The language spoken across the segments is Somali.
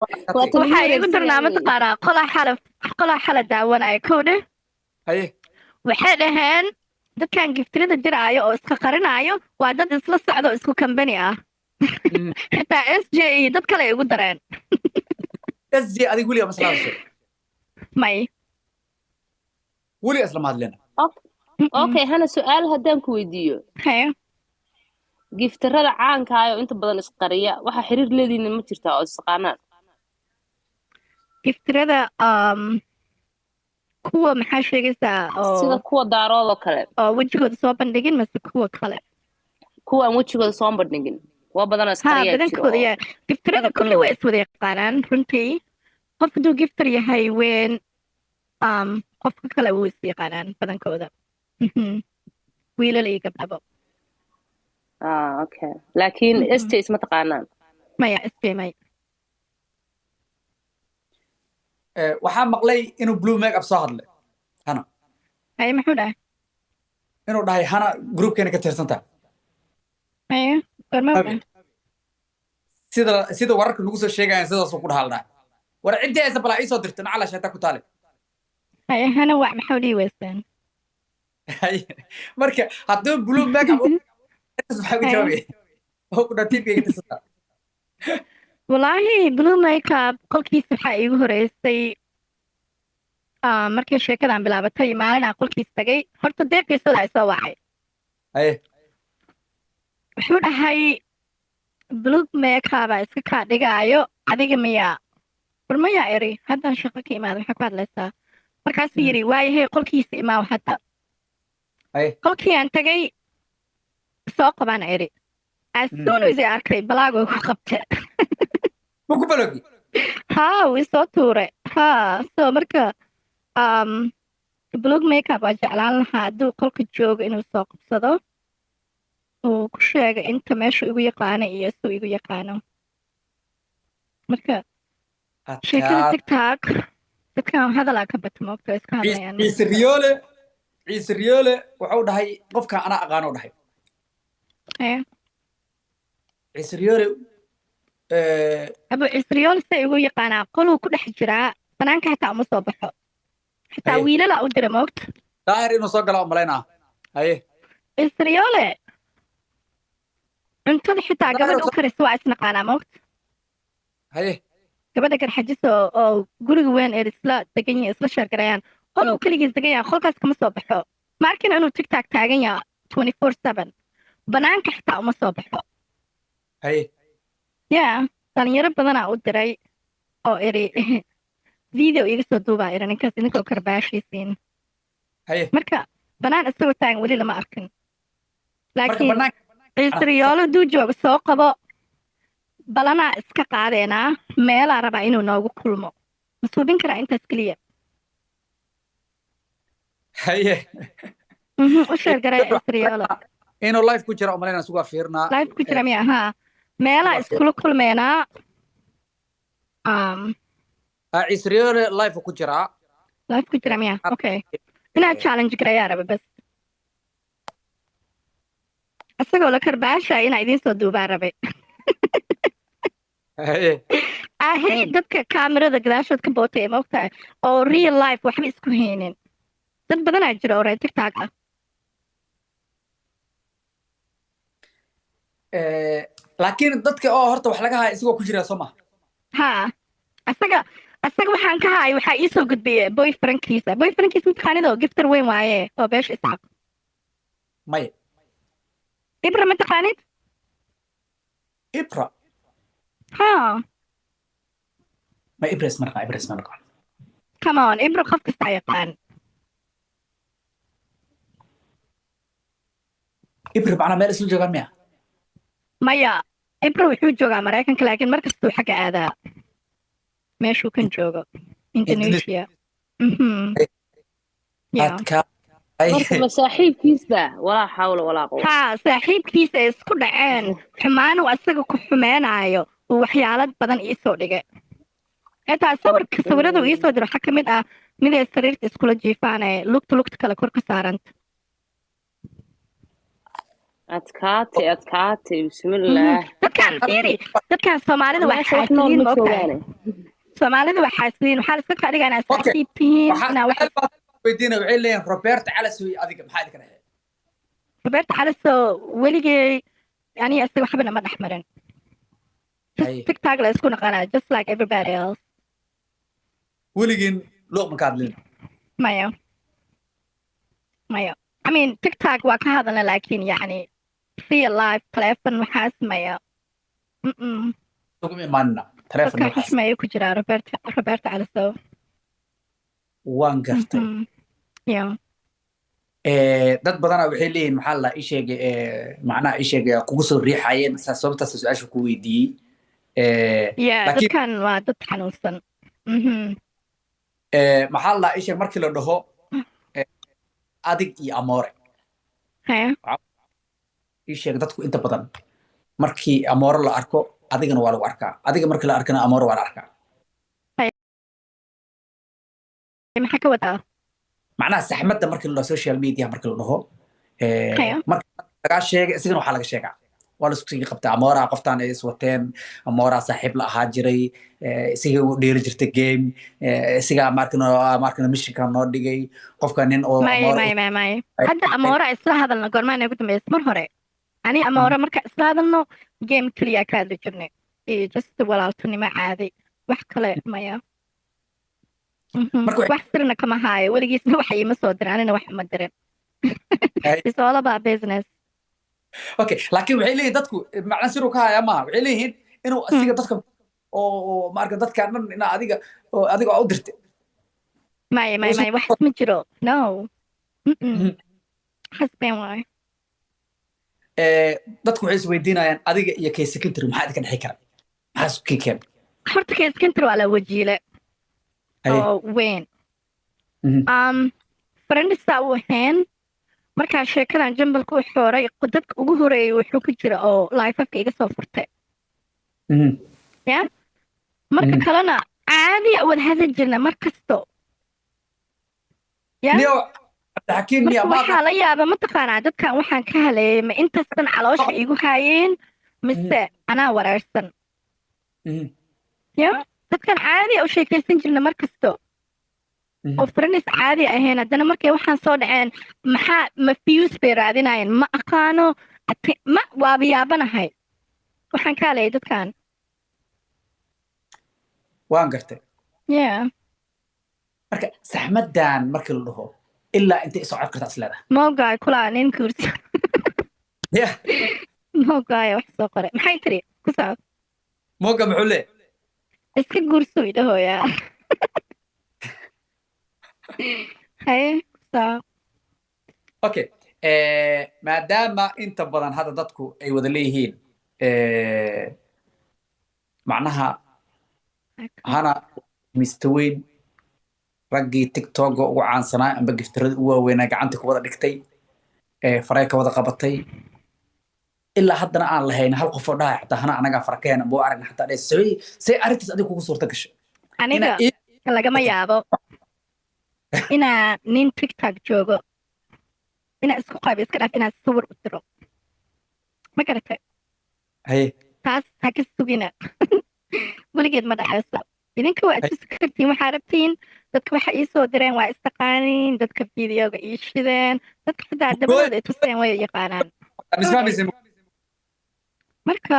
Waa tan Waxaa iigu darnaa, mataqaanaa, qolaa xala, qolaa xala daawanaya kowdhe. Haye. Waxay dhaheen dadkan giftirada diraayo oo iska qarinaayo waa dad isla socda oo isku kambani ah. Xitaa SJ iyo dad kale ay ugu dareen. SJ adiga weligaa ma isla hadashay? May. Weligaa islama hadlina? Okay, Hana, su-aal haddaan ku weydiiyo. Haye. Giftarada caanka ah oo inta badan isqariya, waxa xiriir leediina ma jirtaa oo isaqaanaan? Giftirada kuwa maxaa sheegaysaa oo Sida kuwa Daarood oo kale. Oo wejigooda soo bandhigin mase kuwa kale? Kuwa aan wejigooda soo bandhigin, kuwa badan oo Ha. isqariyaa jiro. Badankooda oo ya, giftirada kulli way iswada yaqaanaan runtii. Qof hadduu giftar yahay weyn, qofka kale wuu is yaqaanaan badankooda. Wiilal iyo gabdhabo. Ah, okay, laakiin SJ isma taqaanaan? Maya, SJ may. Waxaa maqlay inuu Blue Makeup soo hadlay, Hana. Haye, muxuu dhahay? Inuu dhahay Hana groupkeena ka tirsan tahay. Haye, goorma u dhahay? Sida wararka nagu soo sheegayaan sidaasuu ku dhahaa la dhahay. War ciddii haysa balaa iisoo dirta, nacala sheeta ku taale. Haye, Hana wac, maxaa dhihi weyseen? Haye. Marka hadduu Blue Makeup intaas maxaa ku jawaabaya oo ku dhaha tiimkayga tirsan tahay? Wallaahi Blue Makeup qolkiisa waxaa iigu horeysay markii sheekadan bilaabatay, maalin aan qolkiis tagay. Horta deeqiisada ay soo wacay. Haye. Wuxuu dhahay Blue Makeup aa iska kaa dhigaayo adiga miyaa? War mayaa eri, haddaan shaqo ka imaada, maxaa ku hadlaysaa? Markaasuu yidhi waayahay, qolkiisa imaaw hadda. Haye. Qolkii aan tagay, soo qabaan eri. As soon as I arkay, balaagoo ku qabte. Ma ku baloogi? Haa, wuu isoo tuuray. Haa, so marka Blue Makeup waa jeclaan lahaa hadduu qolka joogo inuu soo qabsado, uu ku sheego inta meeshu igu yaqaano iyo suu igu yaqaano. Marka sheekada TikTok dadkan hadalaa ka bata, moogta, way iska hadlayaan. Ciise Riyoole, Ciise Riyoole wuxuu dhahay qofkan anaa aqaano dhahay. Haye. Ciise Riyoole Abu Cisriyool se igu yaqaanaa? Qoluu ku dhex jiraa, banaanka xitaa uma soo baxo xitaa. Haye. Wiilala u dira, moogta. Daahir inuu soo gala umalaynaa. Haye. Cisriyoole cuntada xitaa Daahir gabadha u karisa waa isnaqaanaa, moogta. Haye. Gabadha Garxajiso oo guriga weyn ee isla degan yihiin, isla sheergarayaan, qoluu keligiis degan yahay, qolkaas kama soo baxo. Ma arkin inuu TikTok taagan yahay 24/7, banaanka xitaa uma soo baxo. Haye. Ya, dhalinyaro badanaa u diray oo iri video iga soo duubaa iri ninkaas idinkoo karbaashiisiin. Haye. Marka banaan isagoo taagan weli lama arkin. Marka Laakiin banaanka Ciisriyoolo hadduu joogo soo qabo, balanaa iska qaadeenaa, meelaa rabaa inuu noogu kulmo. Ma suubin karaa intaas keliya? Haye. U sheer garay Ciisriyoolo. Inuu live ku jira umalaynaa, sugaa fiirnaa. Live ku jira miya? Haa, meelaa iskula kulmeenaa. Ah, Ciise Riyoole live ku jiraa. Live ku jira miya? Okay, inaad challenge garayaa raba bas, isagoo la karbaasha inaa idiin soo duubaa rabay. Haye. Ahay, dadka kaamirada gadaashood ka bootay ee maogtahay oo real life waxba isku haynin, dad badanaa jira oo reer TikTok ah. Laakiin dadka oo horta wax laga haya isagoo ku jira soo maha? Haa, asaga waxaan ka haay, waxaa iisoo gudbiyey boyfriendkiisa. Boyfriendkiisa mataqaanid oo gifter weyn waaye oo beesha Isxaaq. Maya. Ibra mataqaanid? Ibra? Haa. Ma Ibra isma naqaan, Ibra isma naqaan. Come on, Ibra qof kasta yaqaan. Ibra macnaa meel isla joogaan miya? Maya, Ibra wuxuu joogaa Maraykanka, laakiin mar kastuu xagga aadaa, meeshuu kan joogo Indonesia. Yeah. Adka Marka ma saaxiibkiisba? Walaa xawla walaa quwata. Haa, saaxiibkiisa ay isku dhaceen, xumaan uu asaga ku xumeenaayo uu waxyaalo badan iisoo dhigay. Xitaa sawirka, sawirada uu iisoo diro waxaa ka mid ah miday sariirta iskula jiifaan ee lugta kale kor ka saaranta. Adkaatay, adkaatay, bismillaah. Dadkaan fiiri, dadkaan Soomaalida waa Meesha wax nool xaasiliin, ma ma ogtahay? joogaane. Soomaalida waa xaasiliin, waxaa la iska kaa dhigaa inaa Okay. saaxiib tihiin, Waxaa inaa wax su'aal baa weydiinaya, waxay leeyihiin Roberto Calasow iyo adiga maxaa idinka dhexeeya? Roberto Calasow weligay aniga isaga waxba nama dhex marin. Just Haye. TikTok la isku naqanaa, just like everybody else. Weligiin luuq ma ka hadlin? Maya, maya. I mean, TikTok waa ka hadalna, laakiin yacni real life telephone waxaas maya. Uguma imaanina taleefon Dadka waxaas. Xushmeeyo ku jiraa Roberto Calasow. Waan gartay. Yeah. Dad badanaa waxay leeyihiin, maxaa la ii sheegay, macnaha ii sheegay kugu soo riixayeen, sababtaas su-aasha ku weydiiyey. Yeah, laakiin dadkan waa dad xanuunsan. Maxaa la ii sheeg, markii la dhaho adig iyo Amoore, Haya. ii sheeg, dadku inta badan markii Amoore la arko adigana waa lagu arkaa, adiga markii la arkana Amoore waa la arkaa. Maxaa ka wadaa? Macnaha saxmadda markii la dhaho, social media markii la dhaho, Haya. marka lagaa sheegay isagana waxaa laga sheegaa, waa la isku sii qabtaa Amooraa, qoftaan ay iswateen, Amooraa saaxiib la ahaa jiray, isaga u dheeli jirtay game, isagaa markana missionka noo dhigay qofka nin oo Maya, Amoore. Maya, maya, maya. Hadda Amoora isla hadalna goormaan ugu dambeysay? Mar hore ani Amoora marka isla hadalno game keliya ka hadli jirnay iyo just walaaltinimo caadi, wax kale maya. Marka Wax sirna kama haayo, weligiisna wax iima soo dirin, anina wax uma dirin. It's all about business. Okay, laakiin waxay leeyihin dadku macna siruu ka hayaa maaha, waxay leeyihiin inuu asiga dadka oo maarka dadka dhan inaa adiga oo adiga u dirtay. Maya, maya, maya, wax ma jiro, no. Waxaas been waayo. Dadku waxay isweydiinayaan adiga iyo Kaysakintri maxaa idinka dhexi kara, maxaa isku kii keen? Horta Kaysakintri waa la wajiile oo weyn. Friendsa u ahayn. Markaa sheekadan jambalka u xooray, dadka ugu horeeyay wuxuu ku jira oo live-afka iga soo furtay. Ya, marka kalena caadi wada hadli jirna mar kasto ya. Niyo Cabdixakiin miya? Marka waxaa la yaaba, mataqaanaa, dadkan waxaan ka haleeyay, ma intaasdan caloosha iigu haayeen mise anaa wareersan? Ya, dadkan caadi u sheekaysan jirna mar kasto oo friends caadi ahayn, haddana markay waxaan soo dhaceen, maxaa, ma views bay raadinayeen? Ma aqaano, ma waaba yaabanahay waxaan ka haleeyay dadkan. Waan gartay. Yeah. Marka saxmadan markii la dhaho ilaa intay isoo cod kartaa is leedahay? Mogaay kulaa nin guursa. Ya. Mogaay wax soo qoray, maxay tiri? Ku soco. Moga muxuu leeyahay? Iska guurso idhahooyaa. Haye, ku soco. Okay, maadaama inta badan hadda dadku ay wada leeyihiin, macnaha hana Mr. Weyn raggii TikToka ugu caansanaa amba giftarada ugu waaweynaa gacanta ku wada dhigtay, faray ka wada qabatay, ilaa haddana aan lahayn hal qof oo dhahay xataa hana anagaa fara ka hena buu aragna xataa dhahay, say arrintaas adiga kugu suurta gashay? Aniga lagama yaabo inaa nin TikTok joogo inaa isku qaybo, iska dhaaf inaa sawir u diro, ma garatay? Haye. Taas ha ka sugina, weligeed ma dhacayso. Idinka waa tusi kartiin waxaa rabtiin, dadka waxa ii soo direen waa istaqaaniin, dadka videoga ii shideen, dadka xitaa dabadooda ay tuseen way yaqaanaan. Misfahmaysa. Marka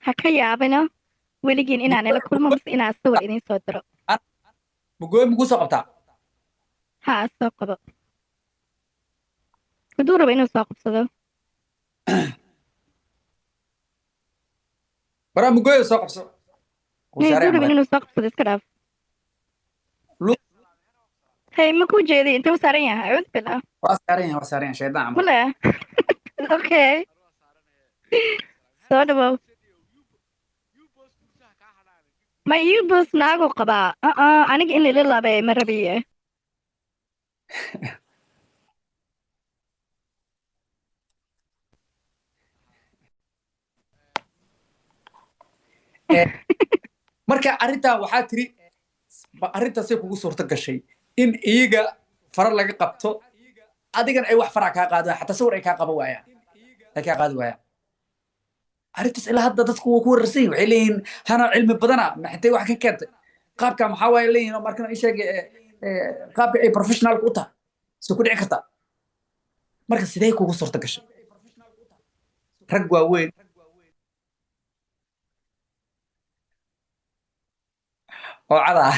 ha ka yaabina weligiin inaan ila kulmo mise inaan sawir idiin soo diro. Mugooy mugu soo qabtaa? Haa, soo qabo hadduu rabo inuu soo qabsado. Baraa mugooy soo qabso. Hadduu rabo inuu soo qabsado, iska dhaaf. Hay, ma kuu jeediy? Intee u saaran yahay? Acuud billah. Waa saaran yahay, waa saaran yahay shaydaan camal. Male, okay, soo dhawow. Ma ubos naagu qabaa? Aa, aniga in lila laabay ma rabiye. Marka arrintan waxaa tiri, arrintaasay kugu suurto gashay in iyaga fara laga qabto, adigana ay wax faraa kaa qaadaan, xataa sawir ay kaa qaban waayaan? Ay kaa qaadi waayaan arrintaas. Ilaa hadda dadku waa ku wararsan yihin, waxay leeyihiin Hana cilmi badana, maxay wax ka keentay qaabka? Maxaa waaye leeyihin markan ii sheeg qaabka ay professionalka u tahay si ku dhici kartaa. Marka sidee kugu suurta gashay rag waaweyn oo cada ah?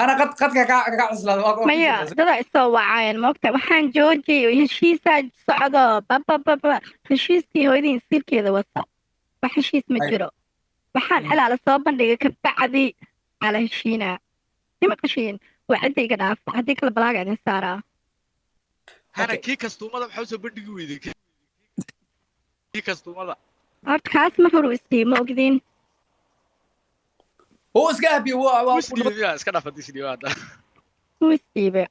Ana qad qadka kaa cuslaada waa Maya, dadaa isoo wacayeen, maogta waxaan joojiyay heshiisaa socdo babababa, heshiiskii hooyadiin siilkeeda wasa, wax heshiis ma jiro. Waxaan ilaa la soo bandhigay kabacdi ala heshiinaa. Nima qashiin waa cidda iga dhaafa, haddii kale balaaga idin saaraa. Hana, kii kastuumada maxaa usoo bandhigi weyday? Kii kastuumada. Horta kaas mar horu isdhiib, ma ogdiin? Uu iska habiye waa isdhiibay, iska dhaaf haddii isdhiiba hadda. Wuu isdhiibe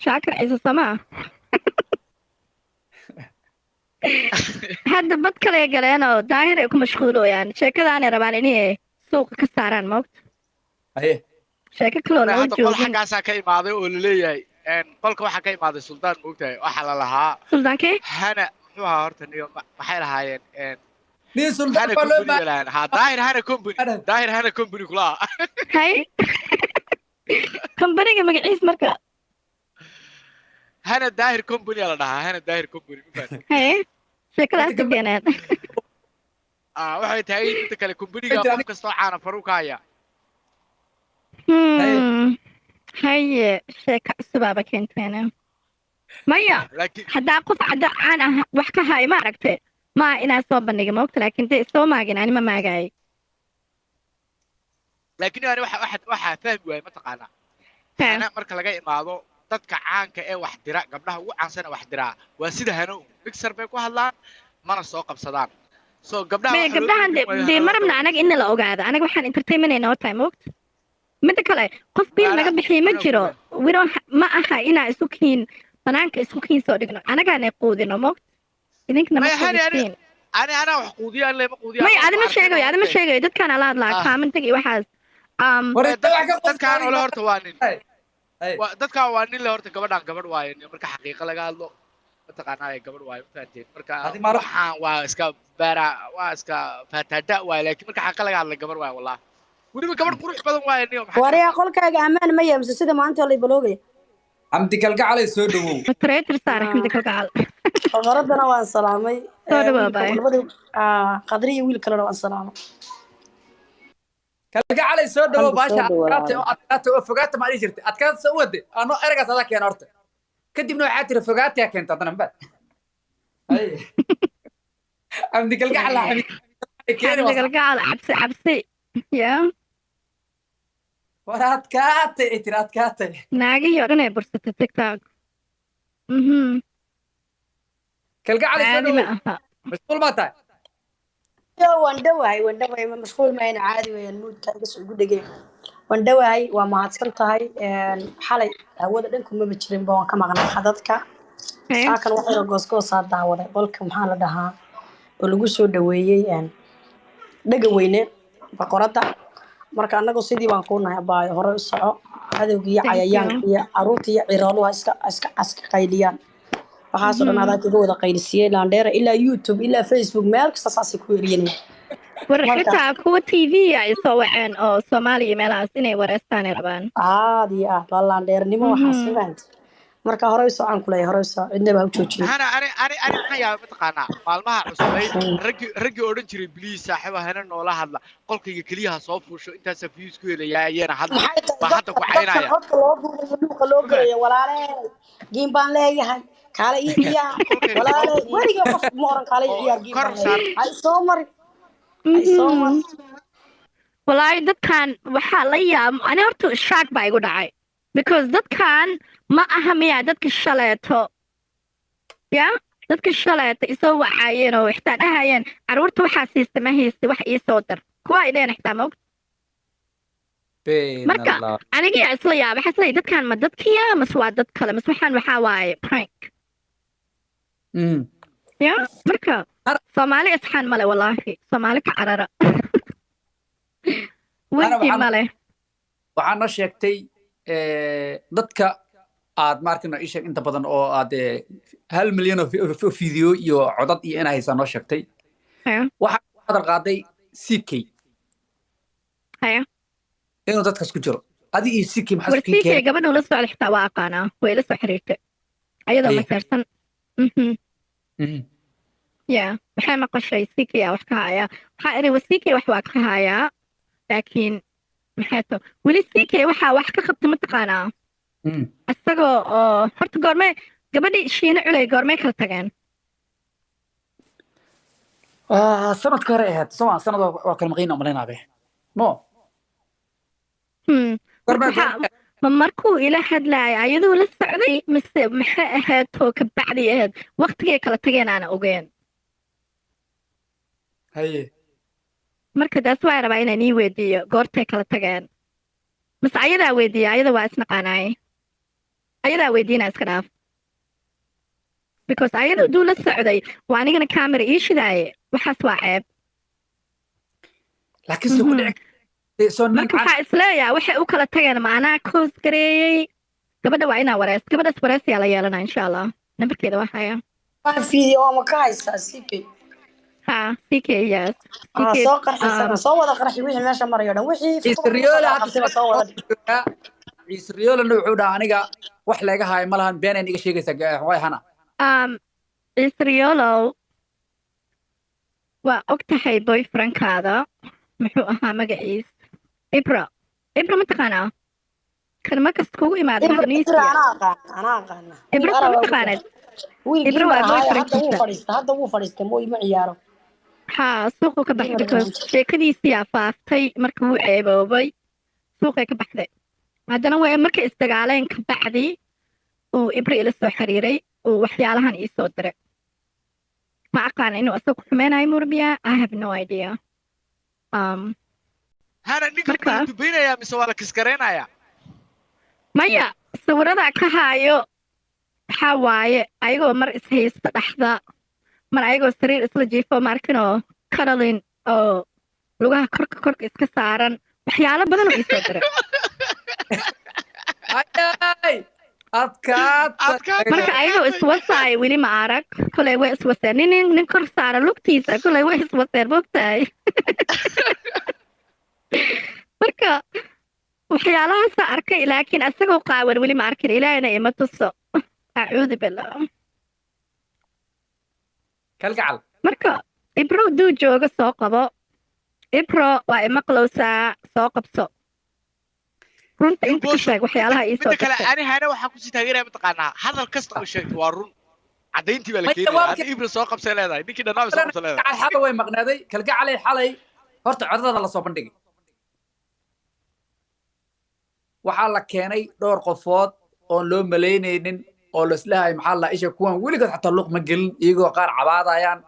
Shaakir Ciise samaa. Hadda bad kale galeen oo Daahir ay ku mashquulooyaan, sheekadaanay rabaan inay suuqa ka saaraan, maogta? Haye. Sheeko kaloo loo Hadda qol joogin. Xaggaasaa ka imaaday oo laleeyahay qolka waxaa ka imaaday Suldaan, maogtahay waxaa la lahaa Suldaankee? Hana muxuu ahaa horta niyo maxay lahaayeen? Nin Suldaan Hana baa loo company bay lahaayeen. Ha, Daahir Hana company, Daahir Hana company kulaha. Hay, kambaniga magaciis marka? Hana Daahir company aa la dhahaa, Hana Daahir company, ma fahantin? Haye, sheekadaas ka keeneen. Ah, waxay tahay inta kale companyga qof kastoo caana faru ka haya. Haye, sheeko cusubaaba keenteena. Maya, laakiin haddaa qof cadda caan ah wax ka hayo, ma aragte, maa inaa soo bandhiga, maogta? Laakiin dee soo maagin, ani ma maagaay. Laakiin ani waxa fahmi waayey, mataqaanaa, Hana marka laga imaado dadka caanka ee wax dira, gabdhaha ugu caansan ee wax diraa waa sida Hana un mixer bay ku hadlaan, mana soo qabsadaan. So gabdhaha maya waxa loo gabdhahan dhiibin waayo dee Hana ma rabna loo anaga in la ogaado. Anaga waxaan entertainment noo tahay, maogta? Midda kale, qof biil naga bixiya ma jiro. We don't ma aha inaa isku kiin banaanka isku kiin soo dhigno, anagaana quudino, maogta? Idinkana ma Maya Hani, ani quudisiin. Ani anaa wax quudiya, ani lema quudiya. Maya, Anaa adima ku arkay sheegayo, adima maogtahay. sheegayo, dadkaan ala hadlaa. Ah. Commentiga iyo waxaas War inta wax ka Dadkaan ole horta waa nin Hay. Dadkaan waa nin le horta. Gabadhaan gabadh waaye nin, marka xaqiiqa laga hadlo, mataqaanaa, ee gabadh waaye, ma fahanteen? Marka Adi maaro- waxaan waa iska baara, waa iska faataada waaye, laakiin marka xaqiiqa laga hadla gabadh waaye, wallah, weliba gabadh qurux badan waaye niyo, maxaa Waryaa, qolkaaga ammaan ma yahay mise sida maanta la baloogaya? Xamdi Kalgacalay, soo dhawow. Moderator saar Xamdi Kalgacal. Boqoradana waan salaamay. Soo dhawaa, wiilka baay. Labadii Qadri iyo wiil kalena waan salaamay. Kalgacalay, soo dhawow. Xamdi, Baasha soo dhawow. Adkaatay oo adkaatay oo fogaata maa dhihi jirtay, adkaata soo waday ano eragaas adaa keena horta, kadibna waxaa tiri fogaatayaa keenta haddana mbaad. Haye. Xamdi Kalgacal ah, Xamdi keeni Xamdi waa Kalgacal, cabsi cabsi ya. War adkaatay ay tiri, adkaatay. Naagihii oo dhan ay bursatay TikTok. Kalgacalay, soo Caadi ma dhawow. aha. Mashquul maa tahay? Yo, waan dhowahay, waan dhowahay, ma mashquul mayna, caadi weeyaan, moodka iga soo igu dhegeen. Waan dhowahay, waa mahadsan tahay. Xalay hawada dhan kumaba jirin ba, waan ka maqnay khadadka. Haye. Saakan waxayna goosgoosaa daawaday qolka, maxaa la dhahaa, oo lagu soo dhaweeyey dhega weyne boqoradda. Marka annagu sidii baan kuu nahay, abaayo, hore u soco. Cadowga iyo Thank you. cayayaanka iyo caruurta iyo cirooluha iska qayliyaan, waxaasoo dhan adaa kaga wada qaylisiiyey laandheera, ilaa YouTube ilaa Facebook, meel kasta saasay ku eryanayaan. War Marka xitaa kuwa TV ay soo waceen oo Soomaaliya iyo meelahaas inay wareystaan ay rabaan. Aad iyo aad waa laandheernimo waxaas, fahanti? Marka hore u socon kuleeyahay, hore u soco, cidnaba ha u joojinin. Hana, ani maxaa yaabay, mataqaanaa, maalmaha cusubayd raggii odhan jiray, "Please saaxiiba, Hana noola hadla, qolkayga keliyaha soo fuusho, intaasaa views ku helayaa," ayana hadla Maxay tahay baa hadda dadka ku dadka caynaya. Codka loo duubayo, luuqa loo gelayo, "Walaale, giim baan leeyahay, kaale ii ciyaar." Qolkayga soo Walaale, fuul weligay qof ma oran "Kaale ii oo ciyaar, giim kor baan saar. leeyahay." Ha isoo mari, ha isoo mari. Walaahi dadkan waxaa la yaab, ani horta shock baa igu dhacay because dadkan ma aha miyaa dadka shaleeto ya, dadka shaleeto isoo wacaayeen oo xitaa dhahayeen, "Caruurta waxaa siista ma haysta, wax ii soo dar," kuwa ay dheheen xitaa, ma og? Been Marka Allah. aniga isla yaaba, waxaa isleeyahay, dadkan ma dadkiya mase waa dad kale, mase waxaan waxaa waaye prank? Ya, marka Soomaali isxaan male, wallaahi Soomaali ka carara Ana weji waxaan male. Waxaa noo sheegtay dadka aad maarkino ii sheeg inta badan oo aad 1 milyan oo video iyo codad iyo inaa haysaa noo sheegtay. Waxaa hadal qaaday CK. Inuu dadkaas ku jiro. Adi iyo CK maxaa war isku CK gabadha ula socda xitaa waa aqaanaa, way ila soo xiriirtay ayadoo maseersan. Ya, waxay maqashay CK aa wax ka hayaa. Waxaa iri wa CK wax waa ka hayaa, laakiin maxay to weli CK waxaa wax ka qabta mataqaanaa isagoo oo horta goormee gabadhii Shiine Culey goormee kala tageen? Sanadka hore ahayd soma, sanad waa kala maqayn umalaynaabe mo. Ma markuu ila hadlaaya ayadoo la socday mise maxay ahayd oo ka bacdi ahayd waqtigay kala tageen aana ogeen? Haye. Marka taas waa rabaa inaan ii weydiiyo goortay kala tageen, mise ayadaa weydiiya? Ayada waa isnaqaanaay, ayadaa weydiinaa, iska dhaaf, because ayada duu la socday waa anigana camera ii shidaaye, waxaas waa ceeb. Laakiin soo ku dhici soo nin Marka waxaa isleeyaha waxay u kala tageen ma anaa koos gareeyey? Gabadha waa inaa wareys, gabadhaas wareysiyaa la yeelanaa insha Allah, nambarkeeda waa haya. Video ama ka haysaa CK? Ha, CK, yes. Ah, CK. Soo qarxisana, soo wada qarxi wixii meesha marayo dhan, wixii Ciise Riyoole hadda qabtayba soo wada dhig. Ciise Riyoolena wuxuu dhahaa aniga wax laga haayo ma lahan, beenayn iga sheegaysaa waay hana. Israelow, waa og tahay boyfriendkaada muxuu ahaa magaciis? Ibra, Ibra ma taqaanaa kan markasta kugu imaada Ibra Indonesia? Anaa aqaana, anaa aqaana. Ibra Wiil soo ma Arab ah. taqaanad? Wiil Ibra waa gamer ahaayo, hadda wuu boyfriendkiisa. fadhiista, hadda wuu fadhiistay, mooy ma ciyaaro. Haa, suuquu ka baxay Gamer because sheekadiisiyaa faaftay, marka wuu ceeboobay, suuqay ka baxday. Haddana way markay isdagaaleen ka bacdi uu Ibra ila soo xiriiray, uu waxyaalahan ii soo diray. Ma aqaan inuu asaga ku xumeynayo murmiya, I have no idea. Hana, ninka Marka- ma la dubaynayaa mise waa la kiskareynayaa? Maya, sawirada ka haayo waxaa waaye ayagoo mar ishaysta dhaxda, mar ayagoo sariir isla jiifo, maarkinoo cuddling oo lugaha korka korka iska saaran, waxyaalo badan oo iisoo diray. Ayay adkaata. Adkaata. Marka ayagoo iswasaayo weli ma arag. Koley way iswaseen, nin kor saara lugtiisa, koley way iswaseen, mogtahay. Marka waxyaalahaasa arkay, laakiin asagoo qaawan weli ma arkin. Ilaahina ima tuso, acuudu billah. Kalgacal. Marka Ibro duu jooga soo qabo. Ibro, waa imaqlowsaa, soo qabso, runta inta ka sheeg waxyaalaha ii soo Midda kale, dirtay. Ani hana waxaa kusii taageeraya mataqaanaa, hadal kasta oo sheegto waa run, caddayntii baa la Maya, keenaya. waa Hadda Ibra soo qabsay leedahay, ninkii dhanaa soo qabsay leedahay. Kalgacal xalay way maqnaaday. Kalgacalay xalay horta codadada la soo bandhigay, waxaa la keenay dhowr qofood oon loo malaynaynin oo laislahay maxaa la isha kuwan weligood xataa luuq ma gelin, iyagoo qaar cabaadayaan,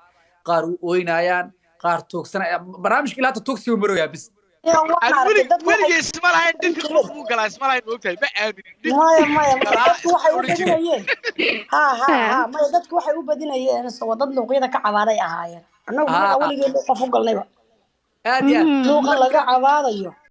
qaar u ooynayaan, qaar tuugsanaya. Barnaamijka ilaa hata tuugsi uu maroyaa bis. Iyo waan Aan arkay welig dad waxay weligay isma lahayn ninka luuq buu galaa, isma lahayn, moogtahay, ma aaminin nin Maya, maya, maya, galaa dadku waxay u odhan jiray. badinayeen, ha ha ha, maya, dadku waxay u badinayeen soo dad luuqyada ka cabaaday ahaayeen. Annagu Ah. markaa weligeen luuq qof u galnayba Aad iyo aad. Luuqa laga cabaadayo.